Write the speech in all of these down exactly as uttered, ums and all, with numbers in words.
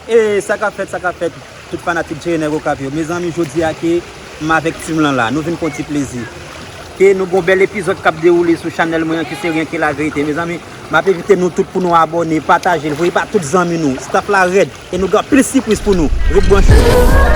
E sa k ap fèt, sa k ap fèt, tout fanatik Jere Nèg Okap yo. Mezanmi, jodi a ke m avèk team lan la, nou vin pran ti plezi. Ke nou gon bèl epizòd k ap dewoule sou chanèl mwen an, ki se Rien que la vérité. Mezanmi, m ap envite nou tout pou nou abòne, pataje l, voye ba tout zanmi nou. Staff la rèd, e nou gen plis sipriz pou nou. Ret branche.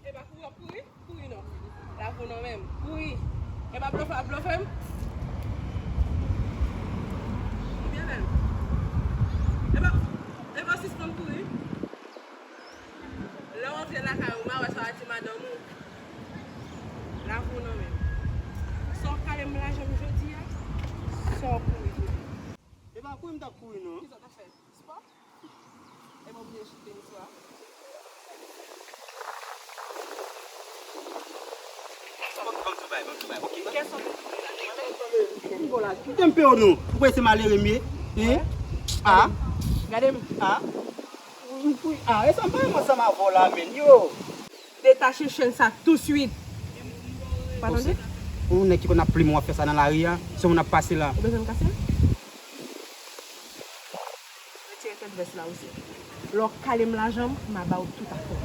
Epa kouri, w ap kouri? Kouri non. Lavi w nan men m. Kouri. Epa blofe, w ap blofe m? Ou byen bèl. Epa, epa sispann kouri. Lè w antre lakay ou, m a wè sa w a di madanm ou. Lavi w nan men m. Sa w kale m lajan m jodi a? Sa w kouri jodi a? Epa kouri m t ap kouri non. Kisa w t ap fè? Spò? E mwen bliye chite miswa. Ban m, ban m tou bay, ban m tou bay, ok. Kè sòti. Kite m pe w non. Ou kwè se malere m ye? Hein? Ah? Gade m. Ah? Wi, wi. Ah, e sa m pa renmen ansanm avè w la, men yo. Detache chèn sa touswit. Pa tande? Yon nèg ki konn ap plim w ap fè sa nan lari a, se yon moun ap pase la. Ou bezwen m kase l? Retire tèt vès la osi. Lè w kale m lajan m, m a ba w tout afè w.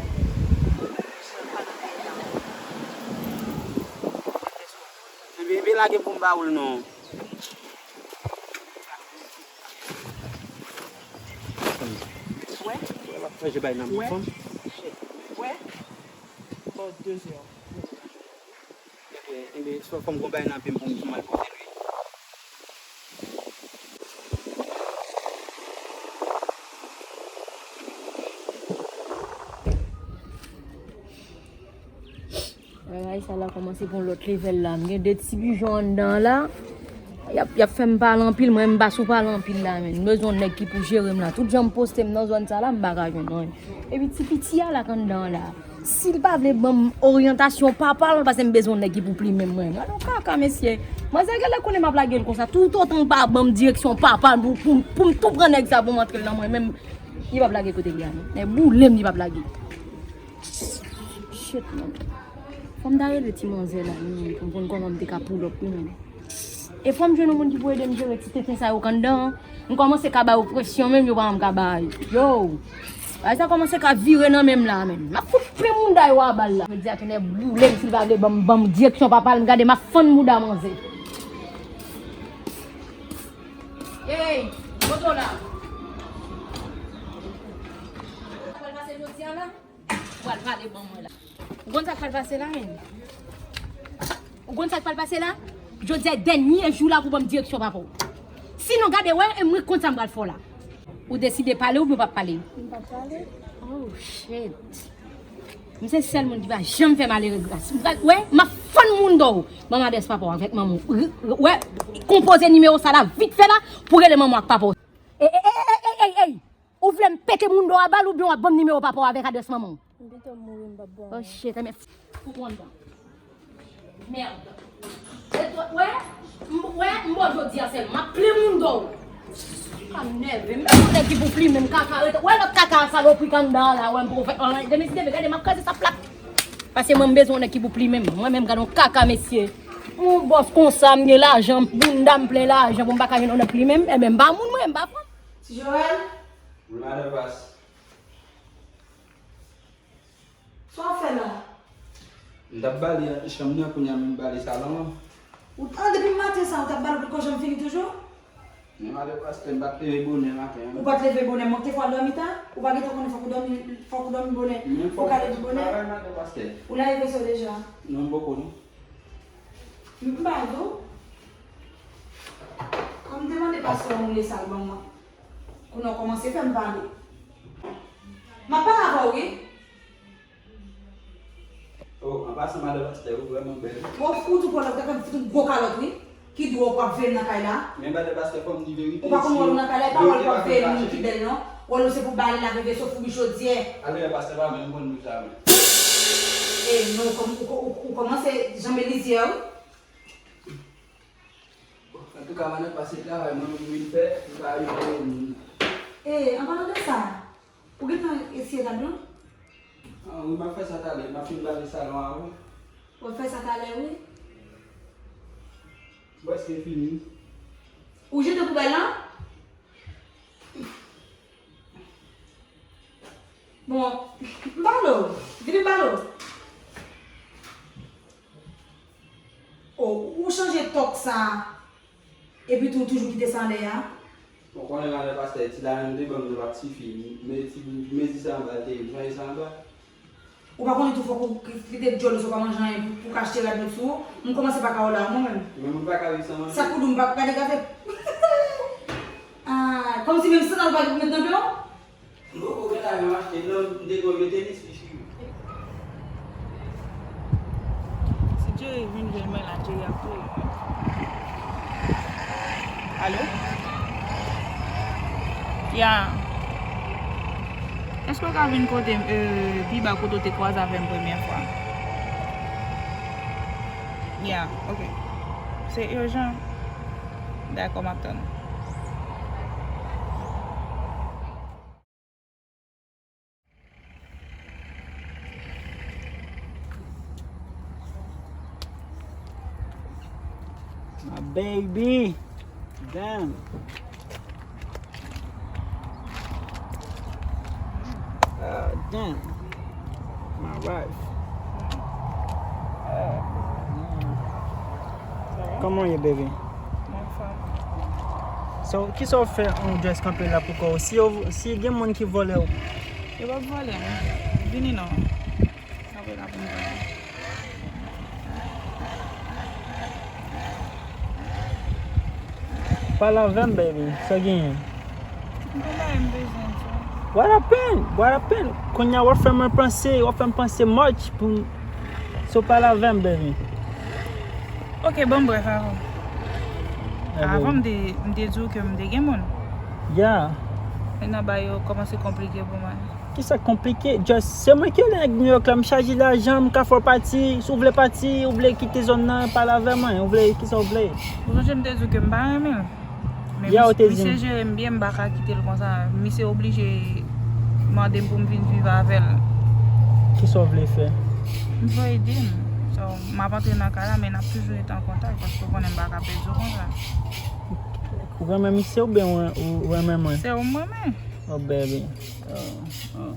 Mwen pa nan peyi sa. Enben, enben lage m pou m ba ou l non. Wè? Wè, m ap chanje bay nan men fanm. Wè? Bon, dezè. Enben, enben, fò, fò m gon bay nan men m pou m, pou m al pote l wi. Bagay sa la kòmanse pran lòt level la. M gen de ti pijon anndan la. Y ap, y ap fè m pale anpil, mwen m pa sou pale anpil la, men. M bezwen yon nèg ki pou jere m la. Tout jan m poste m nan zòn sa la, m pa ka jwenn anyen. Epi ti piti a la k anndan la. Si l pa vle ban m oryantasyon papa l, paske m bezwen yon nèg ki pou plimen mwen. Gade yon kaka, mesye. Manzè genlè konnen m ap lage l konsa. Toutotan l pa ban m direksyon papa l pou, pou, pou m tou pran nèg sa pou m antre l nan mwen menm, li p ap lage kote l ye a non. Nèg boule m, li p ap lage. Shit, man. Fò m ta rele ti manzè la, wi, pou m konn kòman m te ka pull up, wi, man. E fò m jwenn yon moun ki pou ede m jere ti tenten sa yo k anndan an. M kòmanse ka ba yo presyon menm, yo pa janm ka bay. Yo! Bagay sa kòmanse ka vire nan men m la, menm. M ap fout plen moun da yo a bal la. Jodi a, tonnè boule m, si l pa vle ban m, ban m direksyon papa l, m gade m ap fann bouda manzè. Ey! Kote w la? Sa pral pase jodi a la? Ou pral pale ban mwen la. Ou konn sa k pral pase la, menm? Ou konn sa k pral pase la? Jodi a dènye jou la pou ban m direksyon papa w. Sinon, gade, wè, e mwen konn sa m pral fè w la. Ou deside pale oubyen w p ap pale? M p ap pale. Oh, shit. M se sèl moun ki pa janm fè malere gras. M pral, wè, m ap fann moun do w. Ban m adrès papa w avèk manman w. R-, r-, wè, konpoze nimewo sa la vit fè la pou rele manman w ak papa w. Ey, ey, ey, ey, ey, ey, ey! Ou vle m pete moun do a bal oubyen w ap ban m nimewo papa w avèk adrès manman w? M pito mouri, m p ap ba w anyen. Oh shit, enben f-, pou pran dan. Merde. E to, wè, m, wè, m ba w jodi a sèlman, m ap plen moun do w. Sa nève m, m bezwen nèg ki pou plimen m, kaka rete. Wè lòt kaka salopri k anndan an la, wè m poko fè anyen. Demen si Dye vle, gade, m ap kraze sa plat. Paske mwen m bezwen yon nèg ki pou plimen m. Mwen menm gade yon kaka mesye. Yon bòs konsa, m gen lajan, bounda m plen lajan, pou m pa ka jwenn yon nèg plimen m, enben m pa moun mwen, m pa fanm. Ti Joel? Wi, madan Pas. Sa w ap fè la? M t ap bale chanm nan, kounye a m bale salon an. Ou an depi maten sa, ou t ap bale ou potko janm fini toujou? Men madan pastè, m pa t leve bonè maten an. Ou pa t leve bonè, manke fwa dòmi ta? Ou pa gentan konnen fòk ou dòmi, fòk ou dòmi bonè, Men fòk ou ka leve bonè? Travay madan pastè. Ou leve sou deja? Non, m poko non. M pa di w. Kòm m te mande pastè an woule sal ban mwen. Kounye a w kòmanse fè m pale. M ap pale avè w wi. Oh, an pasan madan pastè, ou vrèman bèl. Bon, ou di w pral ap fout yon gwo kalòt wi. Ki dwòl w ap veye m nan kay la? Men madan pastè, fò m di verite. Ou pa konn wòl ou nan kay la, e pa wòl w ap veye moun ki bèl non. Wòl ou se pou bale lave veso, foubi chodyè. Ale pastè pa menm konn nou sa men. E non, ou kòm- ou- ou- ou kòmanse janm elizyè wi. Antouka madan pastè, travay mwen menm m vin fè, m pa rive moun. E an palan de sa, ou gentan eseye tablo? Ah wi, m ap fè sa talè, m ap fin bale salon an wi. W ap fè sa talè wi. M prèske fini. Ou jete poubèl lan? Bon, m pale w. Vini m pale w. Oh, ou chanje tòk sa. Epi tou, ou toujou kite sa anlè a. Bon, konnen madan pastè, ti lajan m te ban m nan pa t sifi. Men ti mezi sa anba l te ye, m chanje sa anba. Ou pa konnen tou fòk ou kite djòl ou si w pa manje anyen pou, pou ka achte rad nèf sou ou. M kòmanse pa ka wè w la mwen menm. Men moun pa ka viv san manje. Sa k pou di w m pa ka degate? Ah, kòmsi menm sandal ou pa gen pou met nan pye w? M poko gen lajan m achte non, m te dwe mete li sou cheve. Si Jerry vin jwenn mwen la, Jerry ap touye mwen. Alo? Ya. Èske w ka vin kote m, euh, pi ba kote w te kwaze avè m premyè fwa? Ya, ok. Se ijan. Dakò, m ap tann ou. My baby. Damn. Ah, damn. My wife. Ah, damn. Kòman w ye, baby? Mwen fò. So, kisa w fè yon dress kanpe la pou kò w? Si, yo, si gen moun ki vòlè w? Yo p ap vòlè m. Vini non. Kanpe la pou m vòlè. Pale avè m, baby. Sa genyen? M gon bagay m bezwen di w. What happen? What happen? Kounye a w ap fè mwen panse, w ap fè m panse much pou m. So pale avè m, baby. Ok, bon, brèf, avan. Avan, m te, m te di w ke m te gen moun. Yeah. Mentnan, bagay yo kòmanse konplike pou mwen. Kisa k konplike? Just, se mwen ki rele nèg New York la, m chaje lajan, m ka fè w pati. Si w vle pati, ou vle kite zòn nan, pale avè mwen. Ou vle, kisa w vle? Ou sonje m te di w ke m pa renmen l? Men Ya, ou te di misye m. Jere m byen, m pa ka kite l konsa. Misye oblije mande m pou m vin viv avè l. Kisa w vle fè? M vle ede m. So, m ap antre nan kay la, men n ap toujou rete an kontak, paske w konnen m pa ka pèdi w konsa. Ou renmen misye oubyen ou, ou renmen mwen? Se ou m renmen. Oh, baby. Oh, oh.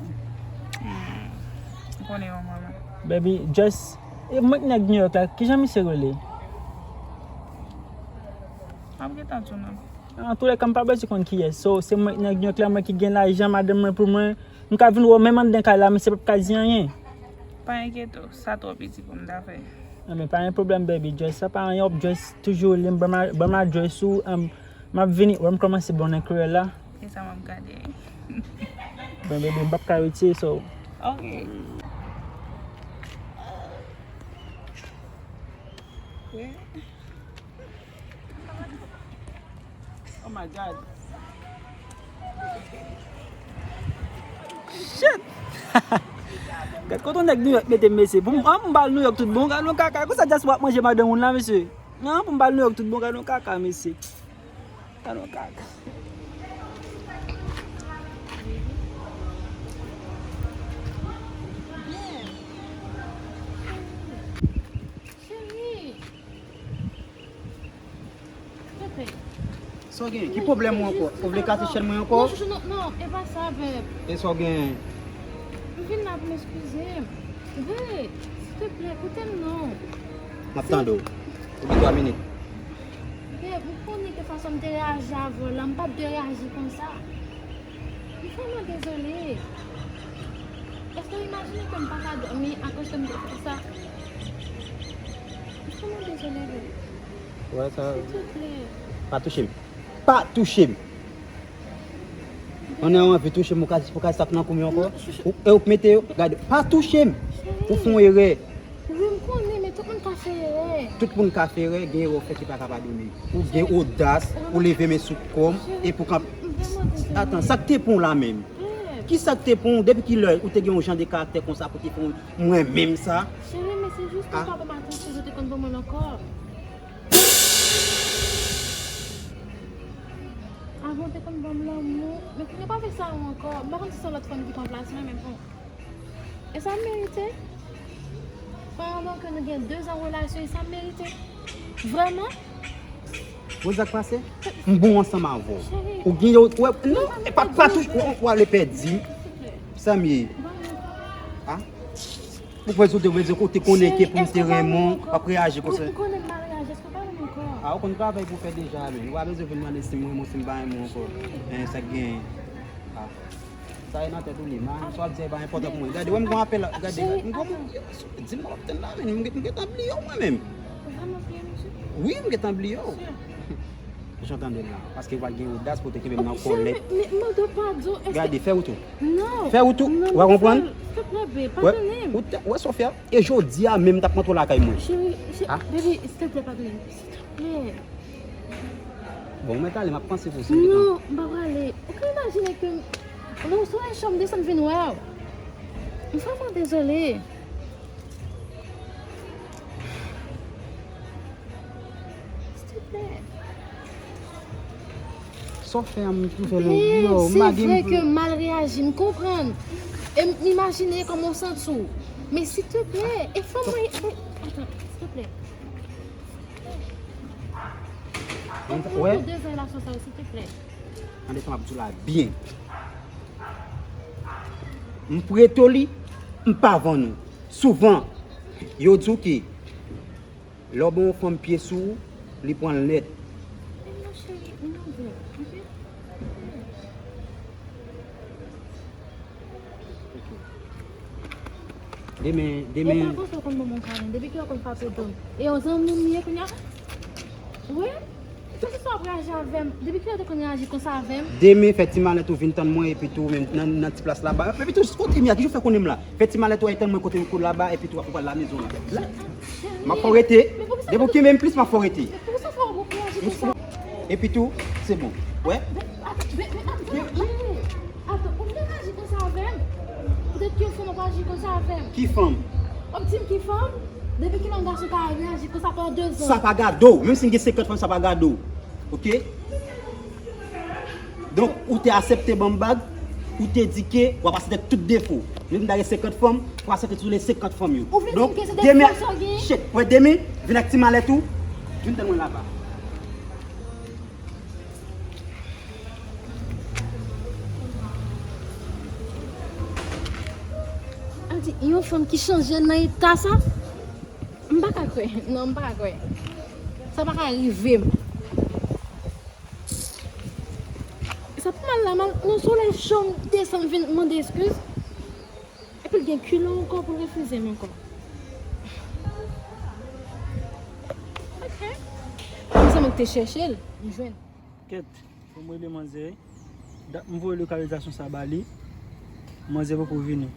Ou konnen ou renmen mwen. Baby, just, e mwen k nèg New York la, kijan misye rele? M ap gentan di w non. Antoulèka, m pa bezwen konn kiyès. So, se mwen k nèg New York la, mwen ki gen lajan, madanm mwen pou mwen. M ka vin wè w menm anndan kay la, misye p ap ka di anyen. Pa enkyete w, sa twò piti pou m ta fè. Anben, pa gen pwoblèm, baby. Just, sa pa anyen, w ap just toujou rele m, ban m a- ban m adrès ou, um, m ap vini. Wè, m kòmanse bon nan kreyòl la. E sa m ap gade. Bon, baby, m p ap ka retire, so. Ok. Wi. Oh my God. Shit! Gad kote yon nèg New York mete m, mesye. Pou m, an, pou m ba l New York tout bon, gad yon kaka. Konsa dyaspora ap manje madanm moun la, mesye. An, pou m ba l New York tout bon, gad yon kaka, mesye. Gad yon kaka. Cheri. Pepe. Sa w gen? Ki pwoblèm ou ankò? Ou vle kase chèn mwen ankò? Non, chouchou, non, non, e pa sa, beb. E sa w gen? M vin la pou m eskize m. Hey, silteplè, koute m non. M ap tande w. Ou gen twa minit. Babe, ou konnen ke fason m te reyaji avè w la, m p ap dwe reyaji konsa. M vrèman dezole. Èske w imajine ke m pa ka dòmi akoz ke m te fè sa? M vrèman dezole, babe. Wè sa. Silteplè. Pa touche m. Pa touche m. Pandan w anvi touche m, ou ka, ou ka sa k nan kou m yo ankò. Non, chouchou. Ou, e ou k mete yo, gade, pa touche m. Cheri. Ou fè yon erè. Wi, m konnen, men tout moun ka fè erè. Tout moun ka fè erè, gen erè w fè ki pa ka padone. Ou gen odas, ou leve men sou kò m, epi w kanpe. Atan, sa k te pran w la menm? Ki sa k te pran w? Depi kilè ou te gen yon jan de karaktè konsa pou te fè yon, mwen menm sa? Cheri, men se jis ou pa ban m atansyon, ou te konn ban mwen l ankò. Avan, w te konn ban m lanmou, men kounye a w pa fè sa ankò. M pa konn si se yon lòt fanm ki pran plas mwen, men bon. E sa m merite? Pandan ke nou gen de zan relasyon, e sa m merite? Vrèman? Bon, sa k pase? M bon ansanm avè w. Cheri. Ou gen yo, wè, non, e pa, pa touche, w, w ale pèdi. Silteplè. Sa m ye? Ban mwen. A? Ou kwè sou te vle di kote konnen ke pou m te renmen w, w ap reyaji konsa. Cheri, èske w pa renmen m ankò? Ou konnen m pa reyaji, èske w pa renmen m ankò? A, ou konn travay pou w fè deja, men. Ou pa bezwen vin mande si m renmen w, si m pa renmen w ankò. Cheri. Hein, sa k genyen? A. Sa e nan tèt ou li, man. Sa w ap di a pa enpòtan pou mwen. Gade, wè m gon apèl la. Gade, m gon, di m w ap tann la, men m gen, m gentan bliye w mwen menm. Ou vrèman bliye m, mesye? Wi, m gentan bliye w. Sè. Jan tande m la. Paske w pa gen odas pou te kenbe m nan kòlèt. Men, men, men, mande w padon. Èske... Gade, fè wout ou. Non. Fè wout ou. Non, w a konprann? Silteplè, babe, padone m. Wè, ou te, wè, Sofia, e jodi a menm m t ap rantre w lakay mwen. Cheri, cheri, baby, silteplè, padone m. Silteplè. Bon, ou mèt ale, m ap panse pou sa. Non, m pa prale. Ou ka imajine ke m, lè w sou lè cho m desann vin wè w. M vrèman dezole. Silteplè. Sa w fè a, m twouve l, yo, m lage m. Se vre ke m mal reyaji, m konprann. E m imajine kòman w santi w. Men silteplè, e fè mwen, atan, silteplè. Ou pran pou de zan relasyon sa yo, silteplè. Tande sa m ap di w la byen. M prete w li, m pa vann ou. Souvan, yo di w ke lè w ban yon fanm pye sou ou, li pran l nèt. Men non, cheri, m mande w, oke? Demen, demen. E pa konsa w konn ban m yon kalen. Depi kilè w konn frape do m? E yon zanmi m ye kounye a? Wi? Kèlkeswa w ap reyaji avè m, depi kilè w te konn reyaji konsa avè m? Demen, fè ti malèt ou vin tann mwen, epi tou, menm nan, nan ti plas laba. Epi tou, kote m ye a, kijan w fè konnen m la? Fè ti malèt ou al tann mwen kote m kou laba, epi tou, ou pral la mezon la. La, m ap fè w rete. Depi w kenbe m plis, m ap fè w rete. Men poukisa fò w reyaji konsa? Epi tou, se bon. Wè? Atan, ou vle reyaji konsa avè m? Poutèt ke yon fanm ap aji konsa avè m? Ki fanm? W ap di m ki fanm? Depi kilè yon gason ka reyaji konsa pandan de zan? Sa pa gade w. Menm si m gen senkant fanm, sa pa gade w. Oke? Donk, ou te aksepte ban m bag, ou te di ke w ap aksepte tout defo. Menm si m ta gen senkant fanm, w ap aksepte tout le senkant fanm yo. Ou vle di m ke se defo sa w genyen? Shit, wè demen, vin ak ti malèt ou, vin tann mwen laba. Ap di, yon fanm ki chanje nan eta sa? M pa ka kwè. Non, m pa ka kwè. Sa pa ka rive m. Sa pou mal la, mal, nan solèy cho m desann vin mande eskiz. Epi l gen kilè ankò pou l refize m ankò. Ok. Mwen sanble te chèche l, m jwenn. Kèt, fò m rele manzè. Dat m voye lokalizasyon sa ba li. Manzè poko vini.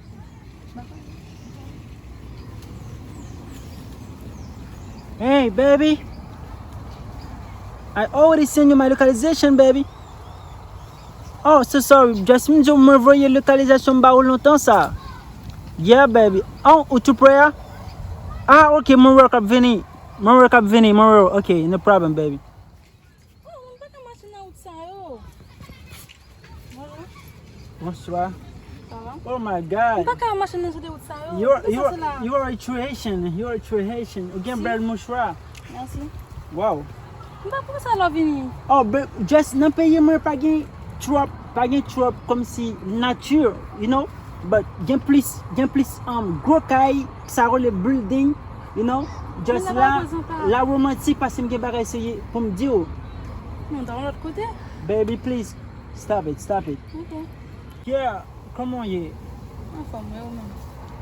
Hey, baby. I already send you my localization, baby. Oh, so sorry. Just m di w mwen voye lokalizasyon m ba ou lontan sa. Yeah, baby. Oh, ou tou pre a? Ah, ok, mwen wè w k ap vini. Mwen wè w k ap vini, mwen wè w. Ok, no problem, baby. Oh, m pa ka mache nan wout sa yo. Bonjour. Bonsoir. Ça va? Oh my God. M pa ka mache nan jan de wout sa yo. You're, you're, you're a true Haitian. You're a true Haitian. Ou gen bèl mouchwa. Merci. Wow. M pa konn sa lè w vini. Oh, but just nan peyi mwen pa gen twòp, pa gen twòp kòmsi nati, you know? But gen plis, gen plis um, gwo kay, sa rele building, you know, just la, la romantik paske m gen bagay serye pou m di w. Non, ta yon lòt kote. Baby, please, stop it, stop it. Ok. Yeah, kòman w ye? Anfòm, e ou menm?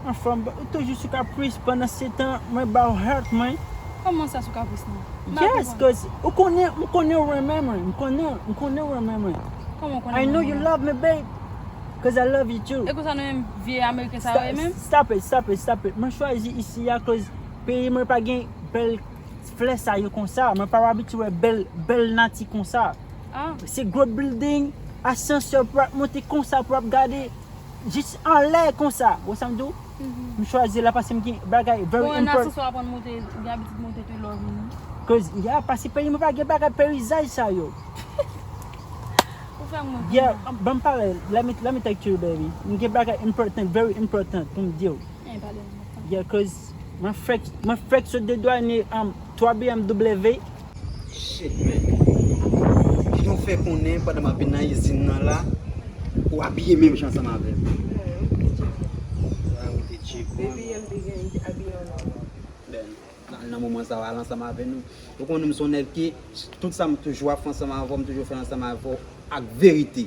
Anfòm, ou toujou sou kapris pandan se tan mwen ba w heart mwen. Kòman sa sou kapris mwen? Yes, cause ou konnen, m konnen w renmen mwen, m konnen, m konnen w renmen mwen. Kòman w konnen? I know you love me, babe, cause I love you too. E konsa nou menm vye ameriken sa yo ye menm? Stop it, stop it, stop it. Mwen chwazi isi a cause peyi mwen pa gen bèl flè sa yo konsa. Mwen pa abitye wè bèl, bèl nati konsa. Ah. Se gwo building, asansè pou ap monte konsa, pou ap gade jis anlè konsa. Ou sa m di w? M chwazi la paske m gen bagay very important. Bon, nan asansè w aprann monte, ou gen abitid monte tou lè w vini. Cause, yeah, paske peyi mwen pa gen bagay peyizaj sa yo. Ou fè mwen. Yeah, ban m pale, let me, let me talk to you, baby. M gen bagay important, very important pou m di w. Eh, pale mwen. Yeah, cause mwen fèk, mwen fèk sot dedwane um, twa B M W. Shit, man. Kite w fè konnen pandan m ap vin nan izin nan la, ou abiye menm jan ansanm avè m. Sa ou te cheap. Baby, m te gen abiye an. Nan moman sa w al ansanm avè nou. Ou konnen m se yon nèg ki, tout sa m toujou ap fè ansanm avè w, m toujou fè l ansanm avè w ak verite.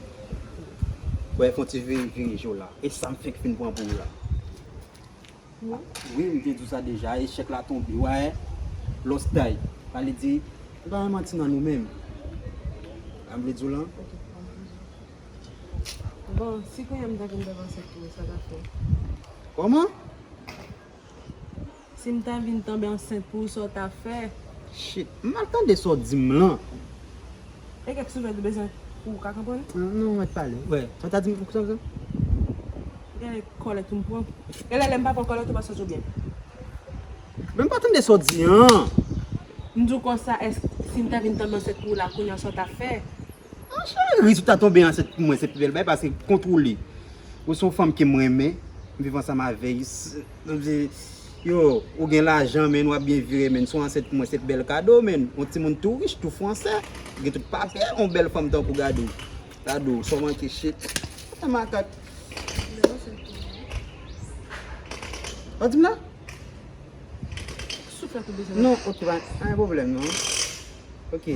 Wè, fè yon ti vire, vire je w la. E sa m fenk fin pran pou ou la. Wi, m te di w sa deja, echèk la tonbe, w a wè, lòs tay. Sa vle di, nou pa gen manti nan nou menm. Sa m vle di w lan. Bon, si kounye a m ta vin tonbe ansent pou ou, sa w ta fè? Kòman? Si m ta vin tonbe ansent pou ou, sa w ta fè? Shit, m mal tande sa w di m lan. E kèk souvè ou bezwen pou ou ka konprann? Non, mwen t pale. Wè, sa w ta di m pou sa? Genlè kòlèt ou m pran. Genlè lè m pa pran kòlèt ou pa santi w byen. Men m pa tande sa w di an. M di w konsa, èske si m ta vin tonbe ansent pou ou la, kounye a sa w ta fè? An cheri, si w ta tonbe ansent pou mwen, se pi bèl bagay paske kontwole. Ou se yon fanm ke m renmen, m viv ansanm avè w. Yo, ou gen lajan, men w ap byen vire, men si w ansent pou mwen, se pi bèl kado, men yon timoun tou rich, tou fransè, gen tout papye, yon bèl fanm tankou gade w. Gade w, sa w manke, shit. Sa makak. Sa w di m la? Souflèt ou bezwen? Non, ok, pa gen pwoblèm non. Ok.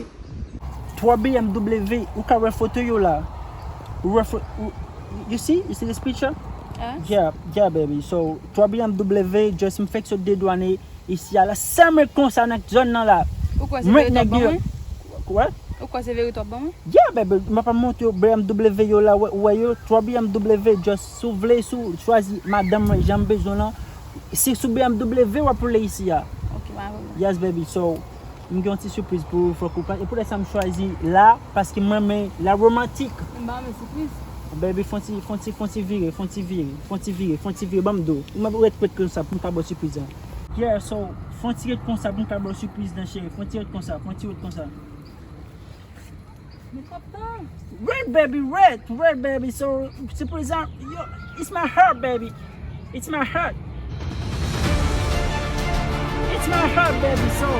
Twa B M W, ou ka wè foto yo la. Ou wè fo- ou- You see? You see this picture? Hein? Yeah, yeah, baby. So, twa B M W, just m fèk sot dedwane isi a la. Sèlman konsa nan zòn nan la. Ou kwè se verite w ap ban mwen? Wè? Ou kwè se verite w ap ban mwen? Yeah, baby. M ap montre yo B M W yo la. Ou wè yo? Twa B M W, just si w vle, si w chwazi madanm mwen, jan m bezwen lan. Se sou B M W w ap woule isi a. Ok, pa gen pwoblèm. Yes, baby. So, m gen yon ti sipriz pou ou, fòk ou pa. E poutèt sa m chwazi la, paske m renmen la romantik. M ba mwen sipriz. Baby, fon ti, fon ti, fon ti vire, fon ti vire, fon ti vire, fon ti vire, ban m do. Ou mèt ret, ret konsa pou m ka ba w sipriz la. Yeah, so, fon ti ret konsa pou m ka ba w sipriz la, cheri. Fon ti ret konsa, fon ti ret konsa. Mwen t ap tann. Red, baby, red, red, baby. So, sipriz la, yo, it's my heart, baby. It's my heart. It's my heart, baby. So,